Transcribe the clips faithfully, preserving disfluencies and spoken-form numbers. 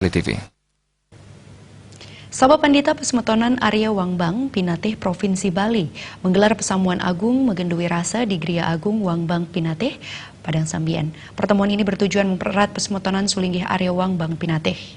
T V. Sabab Pandita Pasemetonan Arya Wangbang Pinatih Provinsi Bali menggelar Pesamuan Agung Magendu Wirasa di Geria Agung Wangbang Pinatih, Padang Sambian. Pertemuan ini bertujuan mempererat pasemetonan sulinggih Arya Wangbang Pinatih.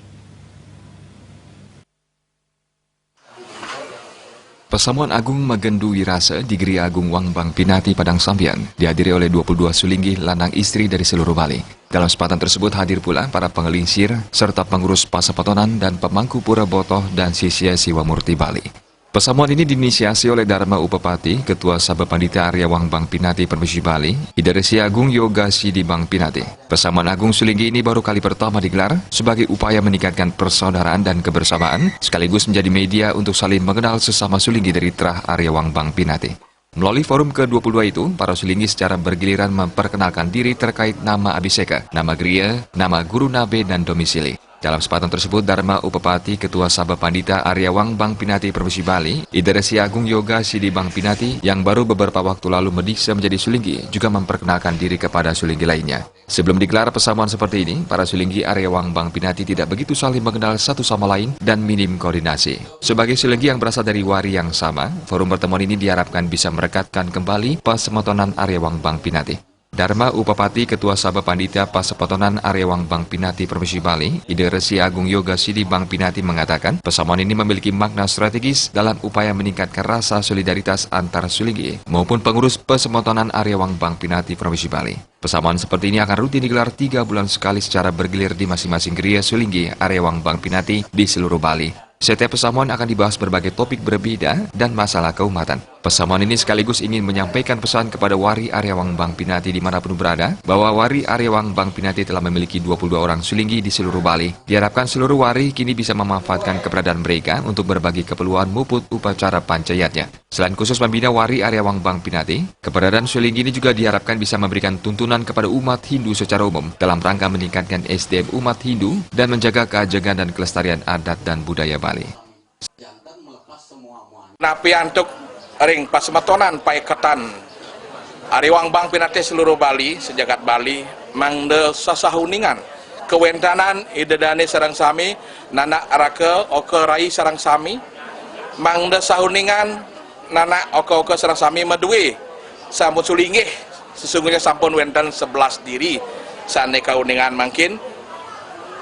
Pasamuan Agung Magendu Wirasa di Geria Agung Wangbang Pinatih, Padang Sambian, dihadiri oleh dua puluh dua sulinggih lanang istri dari seluruh Bali. Dalam kesempatan tersebut hadir pula para pengelingsir serta pengurus pasemetonan dan pemangku pura Botoh dan sisia Siwa Murti Bali. Pasamuan ini diinisiasi oleh Dharma Upapati, Ketua Sabha Pandita Arya Wangbang Pinatih Provinsi Bali, Ida Resi Agung Yoga Sidibang Pinatih. Pasamuan Agung Sulinggih ini baru kali pertama digelar sebagai upaya meningkatkan persaudaraan dan kebersamaan, sekaligus menjadi media untuk saling mengenal sesama sulinggih dari terah Arya Wangbang Pinatih. Melalui forum ke dua puluh dua itu, para sulinggih secara bergiliran memperkenalkan diri terkait nama abhiseka, nama geria, nama guru nabe, dan domisili. Dalam kesempatan tersebut, Dharma Upapati, Ketua Sabha Pandita Arya Wangbang Pinatih Provinsi Bali, Ida Resi Agung Yoga Sidibang Pinatih, yang baru beberapa waktu lalu mediksa menjadi sulinggih, juga memperkenalkan diri kepada sulinggih lainnya. Sebelum digelar pesamuan seperti ini, para sulinggih Arya Wangbang Pinatih tidak begitu saling mengenal satu sama lain dan minim koordinasi. Sebagai sulinggih yang berasal dari wari yang sama, forum pertemuan ini diharapkan bisa merekatkan kembali pasemetonan Arya Wangbang Pinatih. Dharma Upapati, Ketua Sabha Pandita Pasemetonan Arya Wangbang Pinatih Provinsi Bali, Ida Resi Agung Yoga Sidibang Pinatih mengatakan, pesamuan ini memiliki makna strategis dalam upaya meningkatkan rasa solidaritas antar sulinggih maupun pengurus pasemetonan Arya Wangbang Pinatih Provinsi Bali. Pesamuan seperti ini akan rutin digelar tiga bulan sekali secara bergilir di masing-masing geria sulinggih Arya Wangbang Pinatih di seluruh Bali. Setiap pesamuan akan dibahas berbagai topik berbeda dan masalah keumatan. Pesamuan ini sekaligus ingin menyampaikan pesan kepada wari Arya Wangbang Pinatih dimanapun berada, bahwa wari Arya Wangbang Pinatih telah memiliki dua puluh dua orang sulinggih di seluruh Bali. Diharapkan seluruh wari kini bisa memanfaatkan keberadaan mereka untuk berbagi keperluan muput upacara pancayatnya. Selain khusus membina wari Arya Wangbang Pinatih, keberadaan sulinggih ini juga diharapkan bisa memberikan tuntunan kepada umat Hindu secara umum dalam rangka meningkatkan S D M umat Hindu dan menjaga keajegan dan kelestarian adat dan budaya Bali. Napi antuk ring pasemetonan paiketan Arya Wangbang Pinatih seluruh Bali, sejagat Bali, mangda sasahuningan kawéntenan Ida Dané sareng sami, nanak raka oka rai sareng sami, mangda sahuningan nanak oka-oka sareng sami madué sampun sulinggih, sesungguhnya sampun wénten sebelas diri sané kauningan mangkin,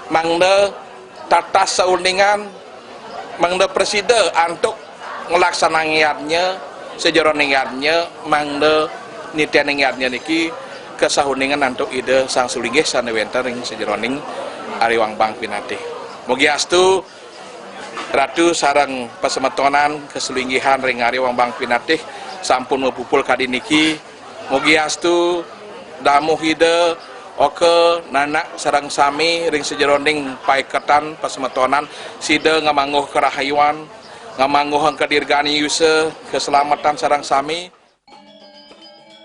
mangda tatas sauningan, mangda prasida antuk nglaksanang yadnya, sajeroning yadnya, mangda nityaning yadnya niki kasahuningan antuk Ida Sang Sulinggih sané wénten ring sajeroning Arya Wangbang Pinatih. Mugi astu, Ratu sareng pasemetonan kasulinggihan ring Arya Wangbang Pinatih sampun mapupul kadi niki. Mugi astu damuh Ida oka nanak sareng sami ring sajeroning paiketan pasemetonan, sida ngamangguh karahayuan, ngamangguhang kadirgan yusa, kaslametan sareng sami.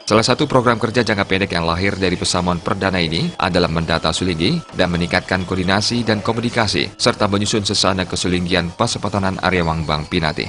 Salah satu program kerja jangka pendek yang lahir dari pesamuan perdana ini adalah mendata sulinggih dan meningkatkan koordinasi dan komunikasi, serta menyusun sesana kasulinggihan pasemetonan Arya Wangbang Pinatih.